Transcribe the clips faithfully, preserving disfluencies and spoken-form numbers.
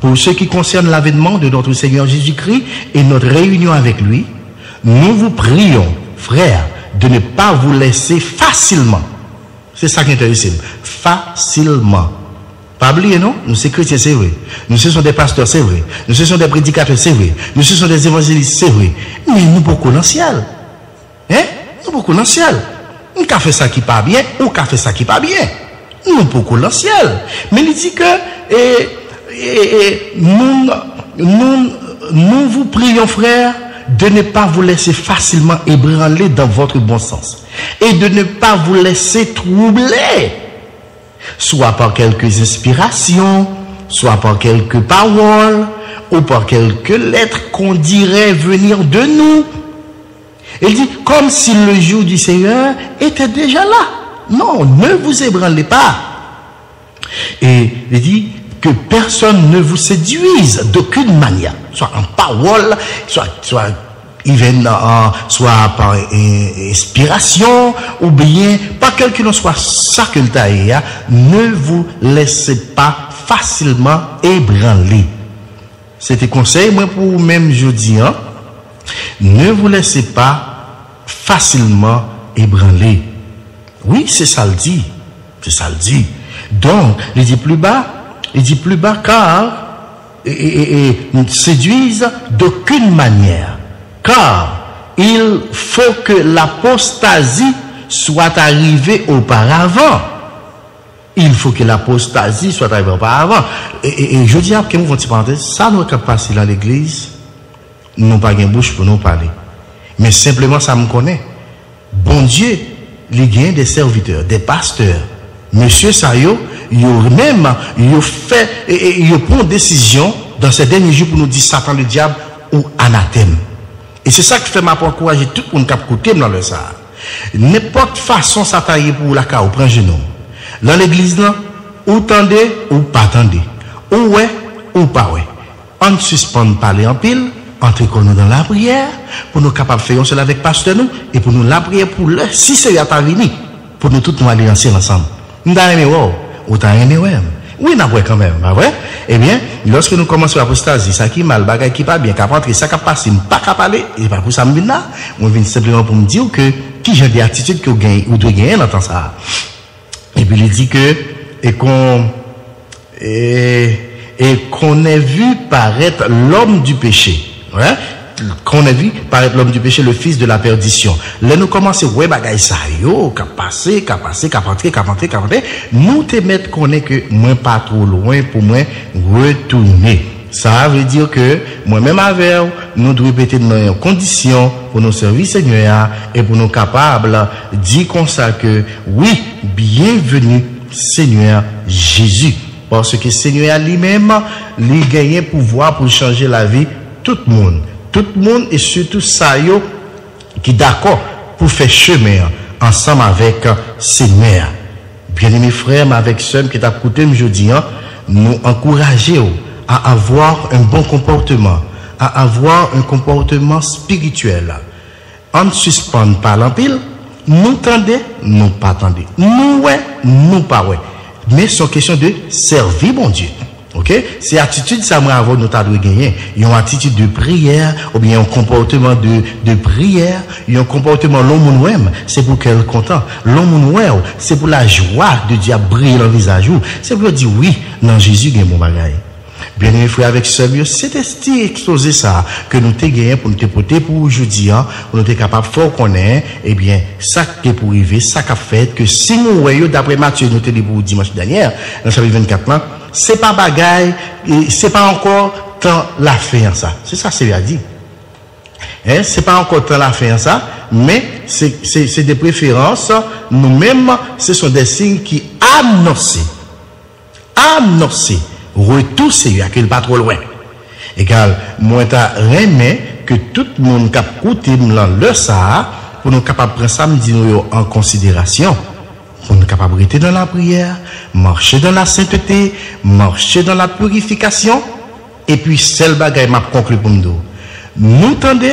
Pour ce qui concerne l'avènement de notre Seigneur Jésus-Christ et notre réunion avec lui, nous vous prions, frères, de ne pas vous laisser facilement. Se sa ki enterese m. Fasilman. Pa bliye non, nou se kretyen, se vre. Nou se son de pastè, se vre. Nou se son de predikatè, se vre. Nou se son de evanjelis, se vre. Men nou poko nan syèl. Hein? Nou poko nan syèl. M ka fè sa ki pa byen, ou ka fè sa ki pa byen. Nou poko nan syèl. Men li di ke, e, e, e, nous, nous, nous vous prions, frères, de ne pas vous laisser facilement ébranler dans votre bon sens et de ne pas vous laisser troubler, soit par quelques inspirations, soit par quelques paroles, ou par quelques lettres qu'on dirait venir de nous. Il dit, comme si le jour du Seigneur était déjà là. Non, ne vous ébranlez pas. E li di, que personne ne vous séduise d'aucune manière, soit en parole, soit, soit even, euh, soit par, euh, inspiration, oubyen pa kèlkelanswa sa ke l ta ye a, ne vous laissez pas facilement ébranler. Se te konsèy mwen pou ou menm jodi an. Ne vous laissez pas facilement ébranler. Wi, se sa l di. Se sa l di. Donk, li di pli ba, li di pli ba, car, e, e, e, e, séduise d'aucune manière, car il faut que l'apostasie soit arrivée auparavant. Il faut que l'apostasie soit arrivée auparavant. E, e, e jodi a, ke m fè yon ti parantèz, sa nou wè k ap pase nan legliz, nou pa gen bouch pou nou pale. Men senpleman sa m konnen, Bondye, li gen de sèvitè, de pastè. Mesye sa yo, yo menm, yo fè, e, e, yo pran desizyon dans ces derniers jours pou nou di Satan le diable ou anatèm. E se sa k fè m ap ankouraje tout moun k ap koute m nan lè sa a. Nenpòt fason sa ta ye pou ou lakay ou, pran jenou w. Nan legliz lan, ou tande, ou pa tande. Ou wè, ou pa wè. Ann sispann pale anpil, antre kò nou nan lapriyè, pou nou kapab fè yon sèl avèk pastè nou, e pou nou lapriyè pou lè, si Seyè a ta vini, pou nou tout nou ale nan syèl ansanm. M ta renmen wè w, ou ta renmen wè m. Wi, n ap wè kanmenm, pa vre? Ebyen, lòske nou kòmanse wè apostazi, sa ki mal, bagay ki pa byen, k ap antre, sa k ap pase, m pa ka pale, e pa pou sa m vin la. Mwen vin senpleman pou m di w ke ki jan de atitid ke w gen, ou dwe genyen nan tan sa a. Epi li di ke, e kon, e, et qu'on ait vu paraître l'homme du péché. Hein? Qu'on ait vu paraître l'homme du péché, le fils de la perdition. Lè nou kòmanse wè bagay sa yo, k ap pase, k ap pase, k ap antre, k ap antre, k ap antre, nou te mèt konnen ke mwen pa two lwen pou mwen retounen. Sa vle di ke mwen menm avè w, nou dwe mete n nan yon kondisyon pou nou sèvi Senyè a e pou nou kapab di konsa ke, wi, byenveni Senyè Jezi. Paske Senyè a li menm, li genyen pouvwa pou l chanje lavi tout moun. Tout moun, e sitou sa yo ki dakò pou fè chemen an ansanm avèk Senyè a. Byeneme frè m avèk sè m ki t ap koute m jodi an, nou ankouraje w à avoir un bon comportement, à avoir un comportement spirituel. Ann sispann pale anpil, nou tande, nou pa tande. Nou wè, nou pa wè. Men se yon kesyon de sèvi Bondye. Oke? Se atitid sa mwen avè w nou ta dwe genyen. Yon atitid de priyè, oubyen yon konpòteman de, de priyè, yon konpòteman lè yon moun wè m, se pou kè l kontan. Lè yon moun wè w, se pou lajwa de Dye ap briye nan vizaj ou. Se pou yo di, wi, nan Jezi gen bon bagay. Byeneme frè avèk sè m yo, se te ti ekspoze sa a ke nou te genyen pou nou te pote pou ou jodi an, pou nou te kapab fè w konnen, ebyen, sa k te pou rive, sa k ap fèt, ke si nou wè yo, daprè Matye, nou te li pou ou dimanch dènyè, nan chapit vennkat lan, se pa bagay, e, se pa ankò tan lafen an sa. Se sa Senyè a di. Hein, se pa ankò tan lafen an sa, men se, se, se de preferans, nou menm, se son de siy ki anonse, anonse retou Senyè a, ke l pa twò lwen. Egal, mwen ta renmen ke tout moun k ap koute m lan lè sa a, pou nou kapab pran sa m di nou yo an konsiderasyon. Pou nou kapab rete nan lapriyè, mache dans la sainteté, mache dans la purification. Epi, sèl bagay m ap konkli pou m di w, nou tande,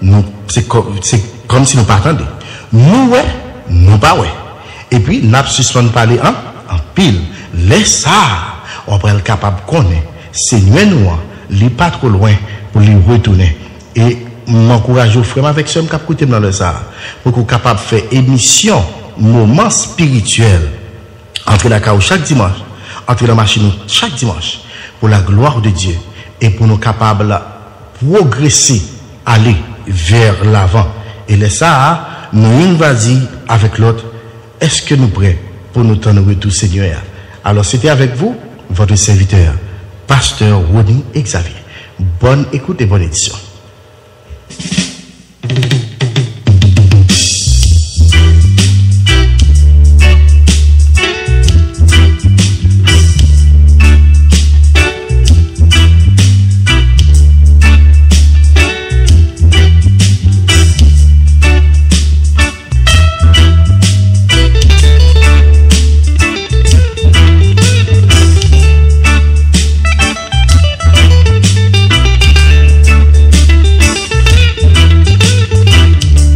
nou, se kò-, se kòmsi nou pa tande. Nou wè, nou pa wè. Epi, n ap sispann pale an, anpil. Lè sa a, w ap pral kapab konnen Senyè nou an, li pa twò lwen pou li retounen. E m ankouraje w, frè m avèk sè m k ap koute m nan lè sa a, pou ke w kapab fè emisyon Moman Espirityèl, antre lakay ou chak dimanch, antre nan machin ou chak dimanch, pour la gloire de Dieu, e pou nou kapab pwogrese, ale vè lavan. E lè sa a, nou youn va di avèk lòt, èske nou prè pou nou tann retou Senyè a? Alors, c'était avec vous, votre serviteur, pasteur Rony Xavier. Bonne écoute et bonne édition.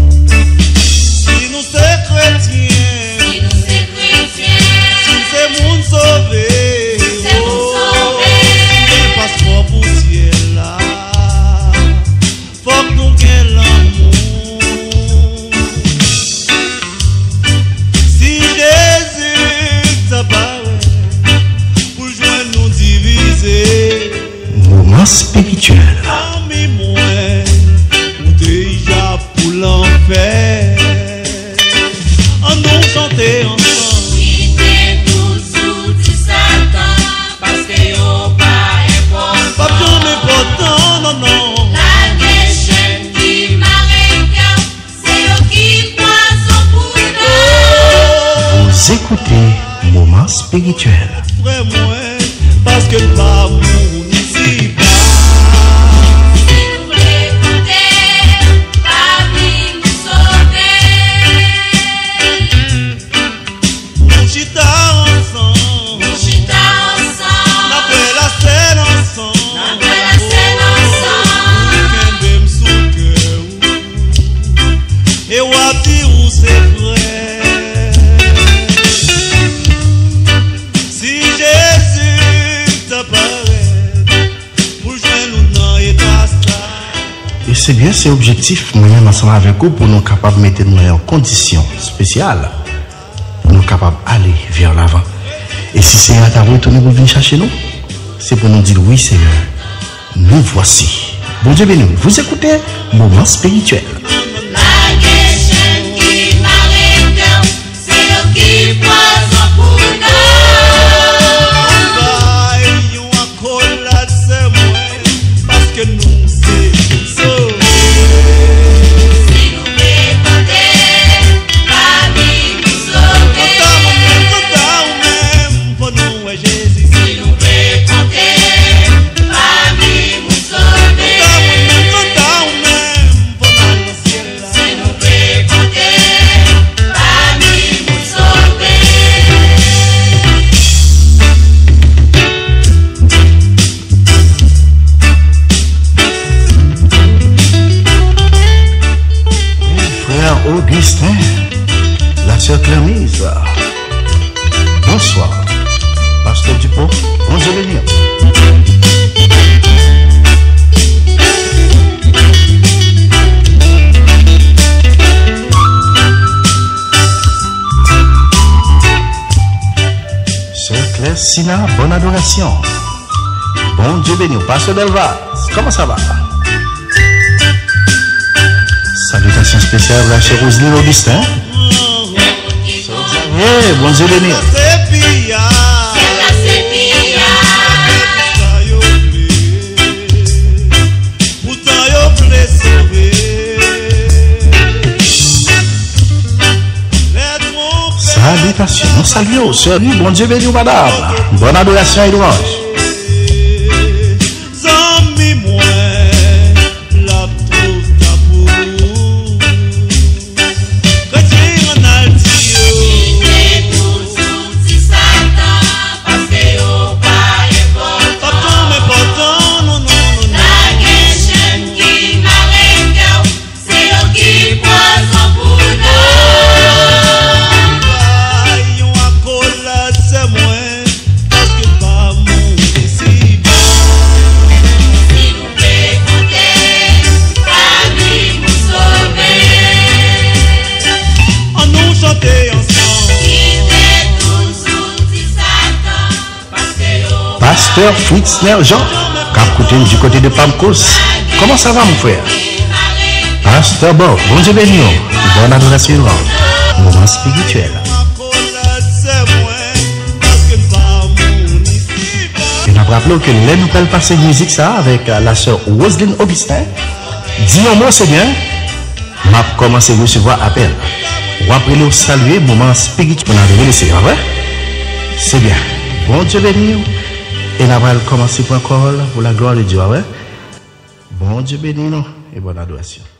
Si nou se kretyen, si nou se kretyen, si n se moun sove, si n se moun sove, gen paspò pou syèl la. Fòk nou gen lanmou. Si Jezi ta parèt pou l jwenn nou divize, moman espirityèl. Zanmi mwen, ou deja pou lanfè. Ann nou chante ansanm. Kite tout zouti Satan, paske yo pa enpòtan. P ap janm enpòtan, non, non. Lage chèn ki mare kè w, se yo ki pwazon pou nanm. Vous écoutez Moment Spirituel. Frè mwen, paske n pa moun isi ba. Si nou vle konte, pa vin sove. Nou chita ansanm. Nou chita ansanm. N ap bwè lasèn ansanm. N ap bwè lasèn ansanm. Ou kenbe m sou kè w. E w ap di ou se frè. Si Jezi ta parèt pou l jwenn ou nan eta sa. E se byen, se objektif mwen menm ansanm avèk ou pou nou kapab mete nou nan yon kondisyon espesyal pou nou kapab ale vè lavan. E si Senyè a ta retounen pou vin chache nou, se pou nou di l, wi, Senyè, nous voici. Bondye beni w. Vous écoutez Moment Spirituel. Lage chèn ki mare kè w, se yo ki pwazon pou nanm. Bay yon akolad, sè mwen, paske nou se sove. Si nou vle konte, pami nou sove. Kanta ou menm, kanta ou menm, fò nou wè Jezi. Si nou vle konte, pami nou sove. Kanta ou menm, kanta ou menm, fò n al nan syèl la. Si nou vle konte, pami nou sove. Frè Augustin, la sè Clèmise. Bonswa. Pastè Dupont, Bondye beni w. Sè Clèsina, bòn adorasyon. Bondye beni w. Pastè Delva, comment ça va? Salutations spéciales à la chère Roseline Augustin. Sè Xavier, Bondye beni w. Poutan yo vle sove. Salitations, nou salye w, sè. Wi, Bondye beni w, madanm. Bòn adorasyon e lwanj. Zanmi mwen, l ap twò ta pou ou. Kretyen an al di yo. Kite tout zouti Satan, paske yo pa enpòtan. Pa janm enpòtan, non, non, non, non. Lage chèn ki mare kè w, se yo ki pwazon pou nanm. Bay yon akolad, sè mwen, paske pa moun Fritznel Jean, k ap koute m du côté de Pamcos. Kòman sa va, mon frè? Pastor Bob, Bondye beni w. Bòn adorasyon. Moman espirityèl. E n ap raple w ke lè nou pral pase mizik sa a avèk, euh, la sè Roseline Augustin, di yon mo, se byen. M ap kòmanse resevwa apèl. W ap rele w salye moman espirityèl pou n adore Lesenyè, pa vre? Se byen. Bondye beni w. E n a pral kòmanse pran kòl pou la glwa de Dye, pa vre? Bondye beni nou e bòn adorasyon.